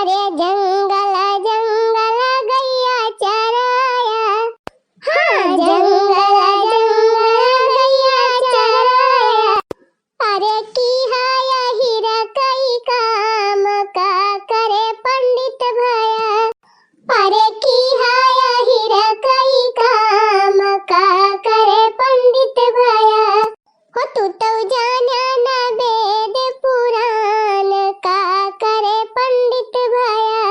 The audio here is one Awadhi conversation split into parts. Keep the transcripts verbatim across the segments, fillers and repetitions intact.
रे जंगल जंगल गइया चराया, हाँ, जंगल जंगल गइया चराया। अरे किहा यही रे कई काम का करे पंडित भया। अरे किहा यही रे कई काम का करे पंडित भया। हो तू तो जाना ना वेद पुराण का करे पंडित भया।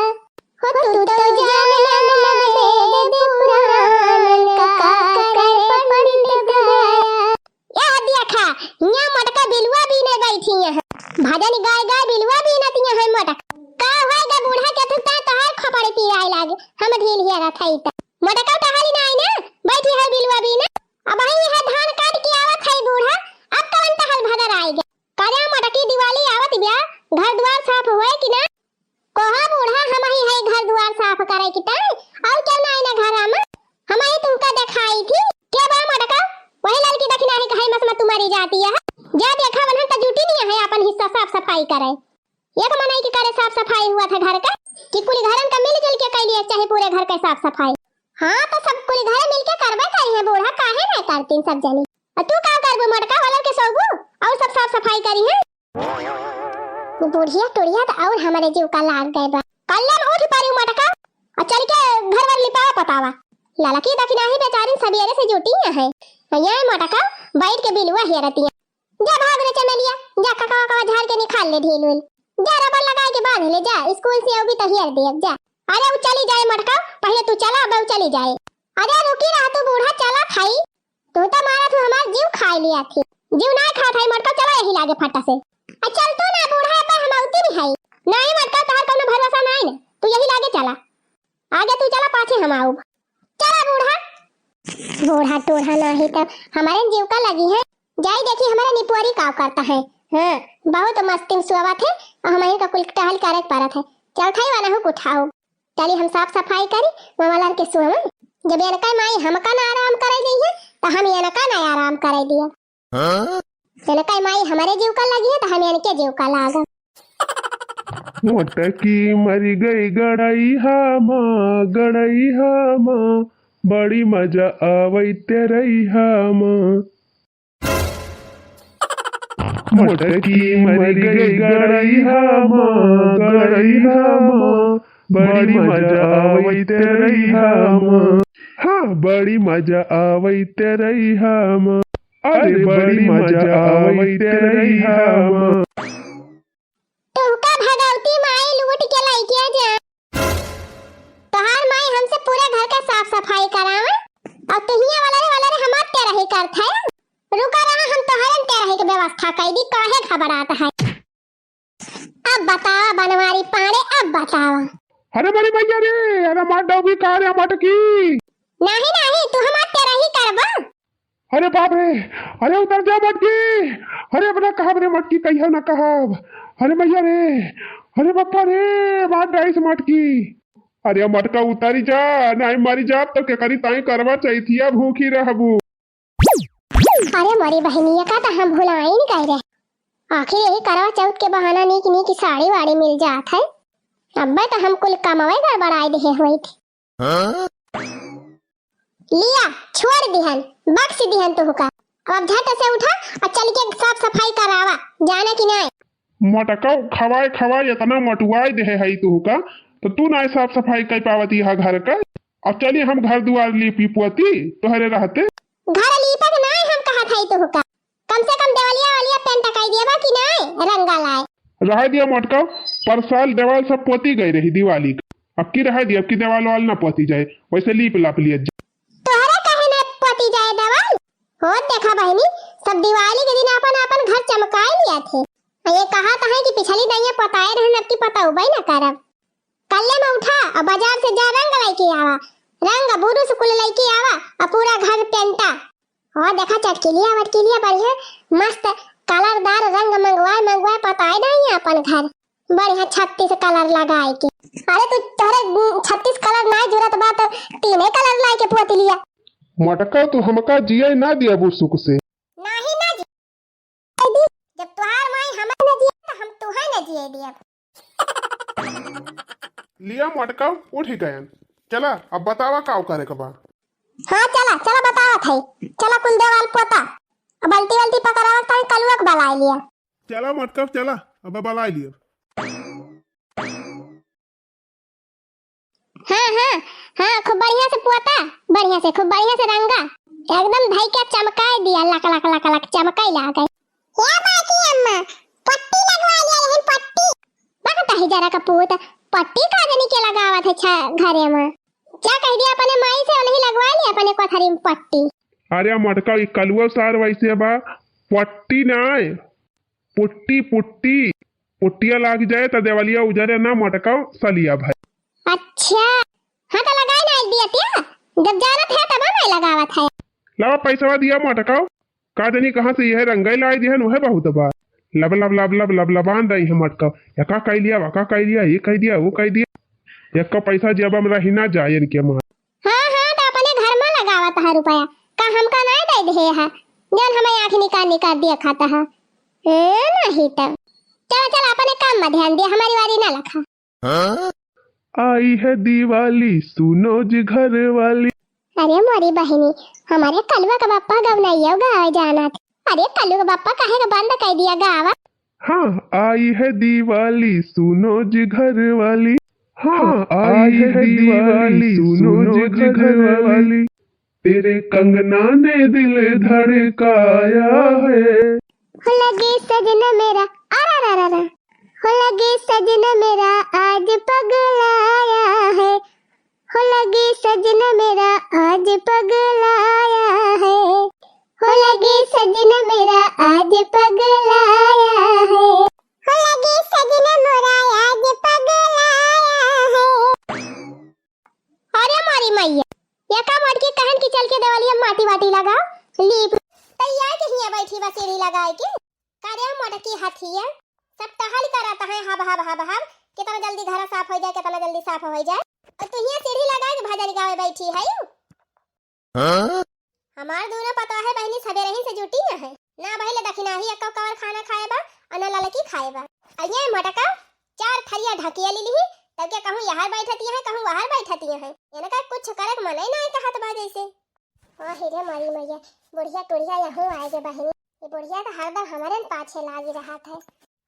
हो तू तो जाना ना वेद पुराण का करे पंडित भया। यह देखा, हियाँ मोटका बिलुआ बीने गई थी यहाँ। भजन गाय गाय बिलुआ बीनत यहाँ है मोटका। का होय गा बूढ़ा के तू ता तोहार खोपड़ी पिराए लागे। हम ढील हिया रहा था इता। मोटका टहली ना आई ना, बैठी है बिलुआ बीने। अबहीं यह धान काट के आवत है बूढ़ा, अब कवन टहल भदर आए गा। का रे मोटकी दिवाली आवत बिया, घर दुआर साफ होए कि ना? कहा बूढ़ा, हमही है घर दुआर साफ करे की ताई, और क्यों ना आईना घर में? हमही तुमका देखाई थी। के बा मोटका? वही लड़की दखिनाही कहे मस में तुम्हारी जाती है। जा देखा वनहन त जुटी नहीं है अपन हिस्सा साफ सफाई करे। एक मनई के करे साफ सफाई हुआ था घर का, कि कुल घरन का मिलजुल के कैलिए चाहे पूरे घर के साफ सफाई। हाँ, तो सब कुल घर मिलके करबे करी है बूढ़ा, काहे नहीं करतीन सब जनी? और तू का करबू मोटका, वलर के सोबू और सब साफ सफाई करी है। बुढ़िया टुढ़िया त और हमरे जीव का लाग गए बा। कल्ले में उठ पड़ी मोटका, और चल के घर वर लिपावा पतावा। ललकी दखिनाही बेचारिन सबेरे से जुटी है। ये मोटका बैठ के बिलुआ हेरती है। जा भाग रे चमेलिया, जा ककवा कवा झाड़ के निकाल ले ढील उल। जा रबर लगाए के बांध ले, जा स्कूल से अउबी तो हेर देब, जा। अरे उ चली जाए मोटका, पहले तू चला, अब उ चली जाए। अरे रुकी रहा तू बूढ़ा, चला खाई। तू तो मारा तू हमार जीव खाए लिया थी। जीव ना खा था मोटका, चला यही लागे फटा से। आ चल तू ना बूढ़ा, अब हम औती भी है। नहीं मोटका, तोहर कोनो भरोसा नहीं ना, तू यही लागे चला। आगे तू चला, पाछे हम आउब। चला बूढ़ा। बूढ़ा टूढ़ा नाही त हमारे जीव का लगी है। जाई देखी हमारे निपुअरी का करता है। हाँ, बहुत मस्ती में सुआवत है और हमारे का कुल टहल करे के परत है। चल थाई वाला हूँ उठाओ। चली हम साफ सफाई करी, मामा लाल के सुआवन। जब इनका माई हमका ना आराम करे दी है, तो हम इनका ना आराम करे दिया। हाँ? चलो, कई माई हमरे जीव का लगी है, तो हम इनके जीव का लागब। मोटकी मरी गई गड़ई हामा, गड़ई हामा, बड़ी मजा आवै तेरई हामा। मोटकी मरी गई गड़ई हामा, गड़ई हामा, बड़ी मजा आवै तेरई हामा। हाँ, बड़ी मजा आवै तेरई हामा। अरे बड़ी मजा आवै तेरई हामा। तुहका भगवती माई लूट के लइके जा। तोहार माई हमसे पूरे घर का साफ सफाई करावे और तुहिया वाला रे, वाला रे हमार तेरही करत है। रुका रहा, हम तोहरन तेरही के व्यवस्था कर दी, काहे घबरात है? अब बतावा बनवारी पाड़े, अब बतावा। अरे बड़ी भैया रे, अरे मार डौबी का रे मटकी। नहीं, नहीं, तू हमार तेरही करबा। अरे बाप रे, अरे उतर जा मटकी। अरे अपना कहब रे मटकी, कहियो ना कहब। अरे मैया रे, अरे बप्पा रे, मार डाइस मटकी। अरे मटका उतारी जा, नहीं मरी जा, तो के करी ताई करवा चैथिया भूखी रहबू। अरे मोरी बहनिया का तो हम भुलाइन गए रहे। आखिर यही करवा चौथ के बहाना नीक नीक साड़ी वाड़ी मिल जात है। अब्बे तो हम कुल कमवे गड़बड़ाए देहे हुई थी। हाँ? लिया, छोड़ दिहन, बख्श दिहन तुहका। अब झट से उठा और चल के साफ सफाई करावा, जाना कि नहीं? मटका खवाए खवाए इतना मटुआए देहे हई तुहका, तो तू ना साफ सफाई कर पावती है घर का। अब चली हम घर दुआर लीपी पोती तोहरे रहते। घर लीपक नाय हम कहत हई तुहका, कम से कम देवलिया वालिया पेंट कर दिया बा कि नाय, रंगा लाए। रह दिया मटका, पर साल देवाल सब पोती गए रही दिवाली का। अब की रह दिया, अब की देवाल वाल ना पोती जाए, वैसे लीप लाप लिया जा। तोहरे काहे ना पोती जाए देवाल? हो देखा बहनी, सब दिवाली के दिन अपन अपन घर चमकाए लिया थे। ये कहा तो है कि पिछली दइया पताए रहन, अब की पतउबे ना करब। कल्ले में उठा और बाजार से जा रंग लेके आवा, रंग बुरुस कुल लेके आवा और पूरा घर पेंटा। और देखा चटकिलिया वटकिलिया बढ़िया मस्त कलरदार रंग मंगवाए मंगवाए पताए नहीं अपन घर बढ़िया छत्तीस कलर लगाए के। अरे तू तोहरे छत्तीस कलर नहीं जरूरत बा तो तीने कलर लाए के पोत लिया। मटका तू हमका जिए ना दिया सुख से। नहीं ना जी। जब तुहार माई हमें न जिए, तो हम तुहें न जिए दियब। लिया मोटका, उठ गयन। चला, अब बतावा काव करे के बा। हाँ, चला, चला बतावत है। चला कुल देवाल पोता। अब बाल्टी वाल्टी पकड़ावत है, कलुआ के बलाइ लिया। चला मोटका, चला, अब बलाइ लिया। हाँ, हाँ, हाँ, खूब बढ़िया से पोता, बढ़िया से, खूब बढ़िया से रंगा, एकदम धई के चमकाइ दिया, लक, लक, लक, लक, चमकाइ लागे। या बाकी अम्मा, पट्टी लगवा लिया, लेकिन पट्टी। बकता ही जरा कपूत, पट्टी का जनी के लगावत है छा-, घरे में। जा कहि दिया अपने माई से, उन्हीं लगवा लिया अपने कोठरी में पट्टी। अरे मोटका, ई कलुआ सार वैसे बा, पट्टी नाय, पुट्टी, पुट्टी। पुट्टिया लाग जाए त देवलिया उजरे ना मोटका सलिया भाई। अच्छा, हाँ त लगाए ना एक दिया तिया, जब जानत है तब ना लगावत है। लावा पैसवा दिया मोटका, का जनी कहाँ से यह रंगाई लाई दिहन, वह बहुत बा। लब लब लब लब लब लबान दई है मोटका, या का कह लिया, वा का कह लिया, ये कह दिया, वो कह दिया। एक का पैसा जेब में रही ना जाए इनके मार। हाँ, हाँ, त अपने घर में लगावत है रुपया, का हमका नाय दे दे है, जौन हमें आँख निकाल निकाल दिया खाता है। ए, नहीं त। चला, चला, अपने काम में ध्यान दिया, हमारी वारी ना लखा। आई है दिवाली, सुनो जी घर वाली। अरे मोरी बहिनी, हमारे कलुआ का बप्पा गवनैया गावे जाना था। अरे कलुआ का बप्पा काहे का बंद कर दिया गावा? हाँ, आई है दिवाली, सुनो जी घर वाली। हाँ, आई है दिवाली, सुनो जी घर वाली। तेरे कंगना ने दिल धड़काया है। हो लगे सजना मेरा, अरा रा रा रा। हो लगे सजना मेरा आज पगलाया है। हो लगे सजना मेरा आज पगलाया है। हो लगे सजना मेरा आज पगलाया है। हो लगे सजना मोरा आज पगलाया है। अरे मोरी मैया, या का मोटकी कहन की चल के देवलिया माटी वाटी लगा, लीप। तैयार के हिया बैठी बा सीढ़ी लगाए के। का रे मोटकी हथिया, सब टहल करत है हब हब हब हब, कितना जल्दी घर साफ हो जाए, कितना जल्दी साफ हो जाए। और तू हिया सीढ़ी लगाए के भजन गावे बैठी है। हाँ? हमार दोनों पतवाहे बहिनी सबेरही से जुटी न है, ना भइले दखिनाही एक्को कवर खाना खाए बा, और ना ललकी खाए बा। और ये मोटका चार थरिया ढकिया ले लिही, तब के कहूँ यहाँ बैठती है, कहूँ वहाँ बैठती है, इनका कुछ करे के मन ही ना कहत बा जैसे। ओ हिरे मोरी मैया, बुढ़िया टुढ़िया यहूँ आए गे बहिनी, ये बुढ़िया तो हरदम हमरे न पाछे लागी रहत है।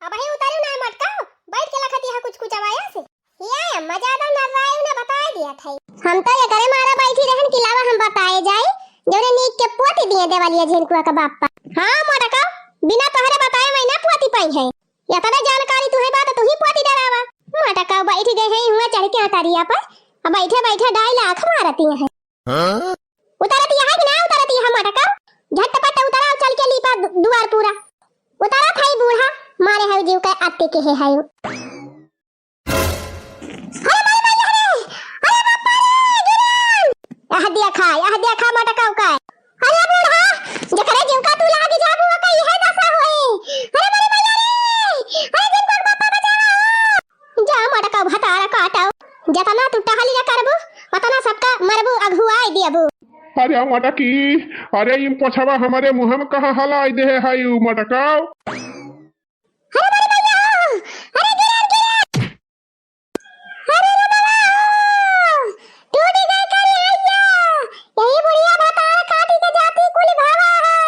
अबही उतरू ना मोटका, बैठ के लखत यहाँ कुछ कुछ आवाया से। ये अम्मा ज्यादा नर्रायू ना बताए दिया था। हम तो ये करे मारा बैठी रहन कि लावा हम बताए जाए, जौने नीक के पोती दिए देवलिया झिनकुआ का बापा। हाँ मोटका, बिना तोहरे बताए मैं ना पोती पाई है। इतना जानकारी तुहे बात तू ही पोती डरावा। मोटका बैठ गए हैं हुआ चढ़ के अटरिया पर, अब बैठे बैठे डाई लाख मारती है। हाँ? उतरत यहाँ कि ना उतरत यहाँ मोटका? झटपट उतरा, चल के लीपा दु-, दुआर पूरा। उतरत है बूढ़ा, मारे है जीव के अत्ते के है, है। अरे माई, माई, अरे, अरे बापा रे, गिरन। यह देखा, यह देखा मोटका का। अरे बूढ़ा, जकरे जीव का तू लाग जाबू, ओकर इहे दशा होई। अरे माई, माई, अरे, अरे जिन बापा बचावा। जा मोटका भतार काटउ, जतना तू टहलिया करबू, ओतना सबका मरबू, अघुआई देबू। अरे मोटकी, अरे ई पोछवा हमरे मुँह में कहाँ हलाई देहे हई उ मोटका। अरे मारी मैया, अरे गिरन, गिरन। अरे रे बाबा, टूट गए करिया। यही बुढ़िया भतार काटी के जाती कुल भावा है।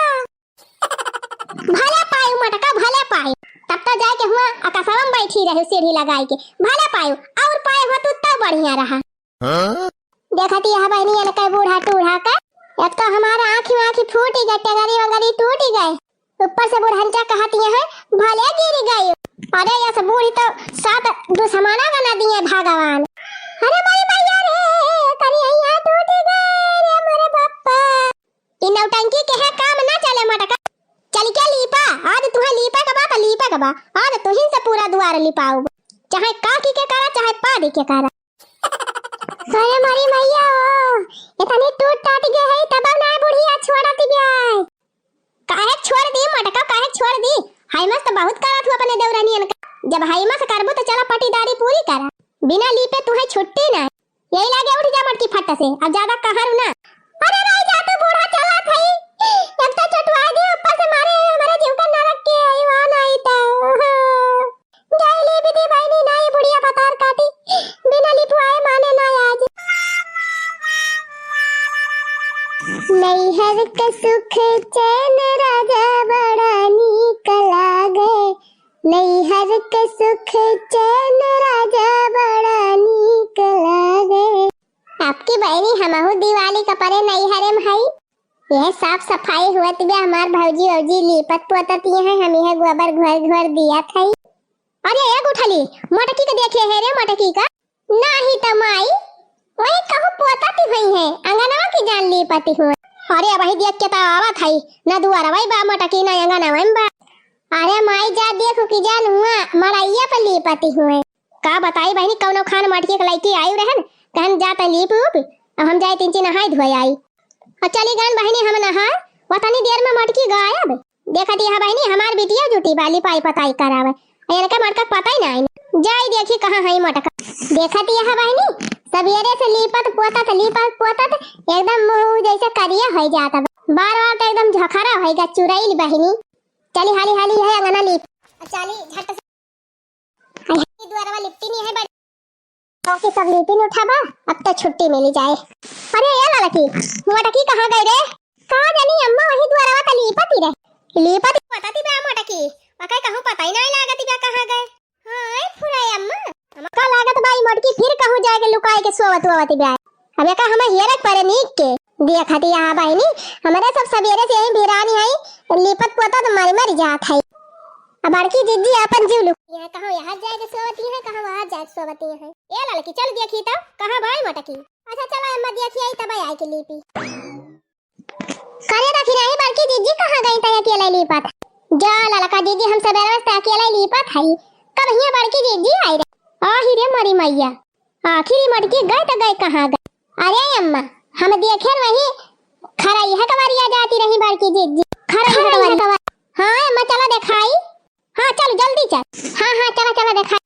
भले पायु मोटका, भले पायु। तब तो जाए के हुआ अकसवा में बैठी रहे सीढ़ी लगाए के। भले पायु, और पाए हो तू तब बढ़िया रहा। हाँ? देखती यह बहनी इनके बूढ़ा टूढ़ा का। एक तो हमारा आँखी आँखी फूटी गए, टंगरी वंगरी टूटी गए। ऊपर से बुढ़ंचा कहती है, भले गिर गई। अरे यस बूढ़ी तो सात दुश्मना बना दिए भगवान। अरे माई मैया रे, करिया टूटी गए रे मोरे बापा। ई नौटंकी के है काम ना चले मोटका। चल के लीपा, आज तुहे लीपा के बा त लीपा के बा। आज तुहिन से पूरा दुआर लिपाउब। चाहे काकी के करा, चाहे पादी के करा। अरे मारी मैया ओ, इतनी टूट टाट गए है तब ना बुढ़िया छोड़त गए। काहे छोड़ दी मोटका, काहे छोड़ दी? हाइमस तो बहुत करत हूँ अपने देवरानियन का। जब हाइमस करबू तो चला पटीदारी पूरी करा। बिना लीपे तुहे छुट्टी ना। यही लागे उठ जा मोटकी फट से, अब ज्यादा कहर ना। अरे भाई जा तू बूढ़ा चला थई। एक तो चटवा दे ऊपर से मारे हमारे जीव का नरक के आई वहाँ नहीं तो। गैली विधि बहनी नहीं बुढ़िया भतार काटी। बिना नैहर के सुख चैन राजा बड़ा नीक लागे, नैहर के सुख चैन राजा बड़ा नीक लागे। आपकी बहिनी हमहू दिवाली का परे नैहरे में हई। यह साफ सफाई हुअत बा, हमार भौजी औजी लीपत पोतत ही है, हम यह गोबर घर घर दियत हई। अरे ए गुठली, मटकी के देखे है रे, मटकी का। नाही त माई, वही कहूँ पोतत ही हुई है, अंगनवा की जान लीपत ही हुई। अरे वही देख के त आवत हई, न दुआरवा बा मटकी, न अंगनवा में बा। अरे माई जा देखू कि जान हुआ, मड़ैया पर लीपत ही हुई। का बताई बहिनी, कौनो खान मटकी के लइके आयु रहन, कहन जा त लीप ऊप, अब हम जाए तीन नहाई धोए आई। और चली गन बहिनी हम नहाए, वतनी देर में मटकी गायब। देखत यह बहिनी हमार बिटिया जुटी बा लिपाई पताई करावे, और इनका मटका पता ही ना आई। जाई देखी कहाँ है मटका। देखत यह बहिनी सबेरे से लीपत पोतत, लीपत पोतत एकदम मुँह जैसे करिया हो जाता बा। बार बार तो एकदम झखरा होइगा चुरैल बहिनी। चली हाली हाली है अंगना लीप। चली झट से। आई, दुआरवा लिपटी नहीं है बड़ी। बाकी सब लीपिन उठाबा, अब तो छुट्टी मिली जाए। अरे ए ललकी, मोटकी कहाँ गई रे? का जानी अम्मा वही दुआरवा त लीपत ही रहे। लीपत ही पता थी बा मोटकी, वकै कहूँ पता ही नहीं लागत बा कहाँ गए। हाँ, ए फुराई अम्मा। का लागत बा ई मोटकी फिर कहूँ जाए के लुकाए के सोवत वोवत बा। अब एका हमें हेरक परे नीक के। देखत यहाँ बहिनी, हमरे सब सबेरे से यही भिरानी है, लिपत पोतत मरी मरी जात है। अब बड़की जिज्जी अपन जीव लुक। यहाँ कहाँ यहाँ जाए के सोवती है, कहाँ वहाँ जाए के सोवती है। ए ललकी चल देखी तो, कहाँ भाई मटकी। अच्छा चला अम्मा देखी आई तब आए के लीपी। करे देखी नहीं बड़की जिज्जी कहाँ गई तय अकेले लीपत। जा ललका जिज्जी हम सबेरे से अकेले लीपत है। कब हियाँ बड़की जिज्जी आई रे। आही रे मरी मैया। आखिर ई मटकी गए त गए कहाँ गए? अरे अम्मा, हम देखे रही खरैया कवरिया जाती रही बड़की जिज्जी। खरैया कवरिया। हाँ अम्मा, चला देखाई। हाँ चल जल्दी चल। हाँ हाँ चला चला देखाई।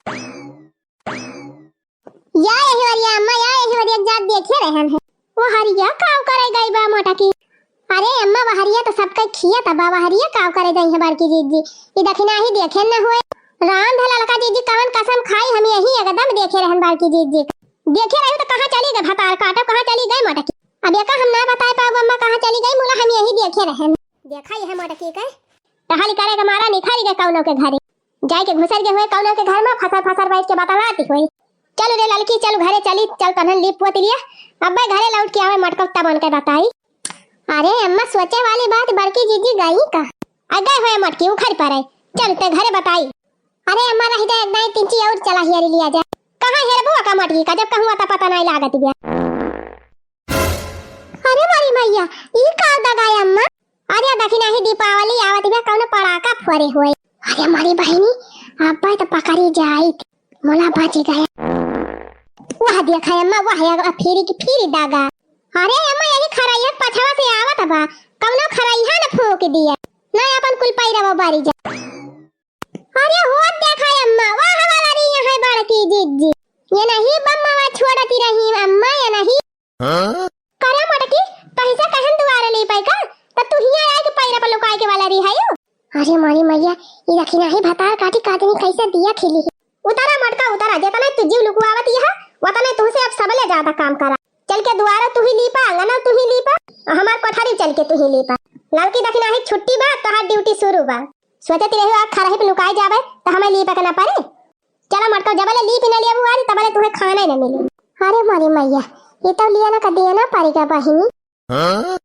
या यही वरिया अम्मा, या यही वरिया जात देखे रहन है। वो हरिया काव करे गई बा मोटकी। अरे अम्मा, वहरिया तो सबके खिया तबा, वहरिया काव करे गई है बड़की जिज्जी। ई दखिना ही देखे न हुए। राम धे ललका जिज्जी कवन कसम खाई, हम यही एकदम देखे रहन बड़की जिज्जी। देखे रही तो कहाँ चली गई भतार काटो, कहाँ चली गई मोटकी। अब एका हम ना बताए पाबो अम्मा कहाँ चली गई, मुला हम यही देखे रहन। देखा यह मोटकी के। टहल करे के मारा निखरी गए कौनो के घरे। जाए के घुसर गए हुए कौनो के घर में, फसर फसर बैठ के बतलाती हुई। चल रे ललकी, चल घरे चली, चल तनहन लीप पोत लिया। अब्बे घरे लौट के आवे मटको तब उनके बताई। अरे अम्मा, सोचे वाली बात, बड़की जिज्जी गई का? आ गए हुए मटकी उखड़ पड़े। चल ते घरे बताई। अरे अम्मा, रही दे एक दाई तिंची और चला हियरी लिया जा। कहाँ हेरबो का मटकी का, जब कहूँ आता पता नहीं लागत बिया। अरे मारी मैया, ई का दगाई अम्मा? अरे दखिना ही दीपावली आवत बा, कौनो पड़ाका फोरे होए। अरे मारी बहिनी, अब्बे तो पकड़ी जाइत, मोला बच गया। वह देखा अम्मा, वह एक फिरी की फिरी दागा। अरे अम्मा, यही खरैया पछवा से आवत बा, कौनो खरैया न फूक दिया, ना अपन कुल पैरवा बारी जा। अरे हो देखा अम्मा, वह वाला रही है बड़की जिज्जी। ये नहीं बम्मा छोड़ती रही अम्मा, ये नहीं। हाँ? करे मोटकी, पैसा कहन दुआरे ले पाई का? त तू हिया आए के पैरा पर लुकाए के वाला रही है यो। अरे मारी मैया, ई रखी नाही भतार काटी काटनी कैसे दिया खिली। उतारा मोटका उतारा, जेतना तू जीव लुकुआवत यह, वतने तू से अब सबले ज्यादा काम करा। चल के दुआरा तू ही लीपा, अंगना तू ही लीपा, और हमार कोठारी चल के तू ही लीपा। लड़की दखिना ही छुट्टी बा, तोहार ड्यूटी शुरू बा। सोचत रहे हो, आ खरही पे लुकाए जावे, त हमें लीपे के ना पड़े। चला मटका, जबले लीप न लेबू आज, तबले तुहे खाना ही ना मिले। अरे मोरी मैया, ये तो लिया ना का देना पड़ेगा बहिनी। हाँ?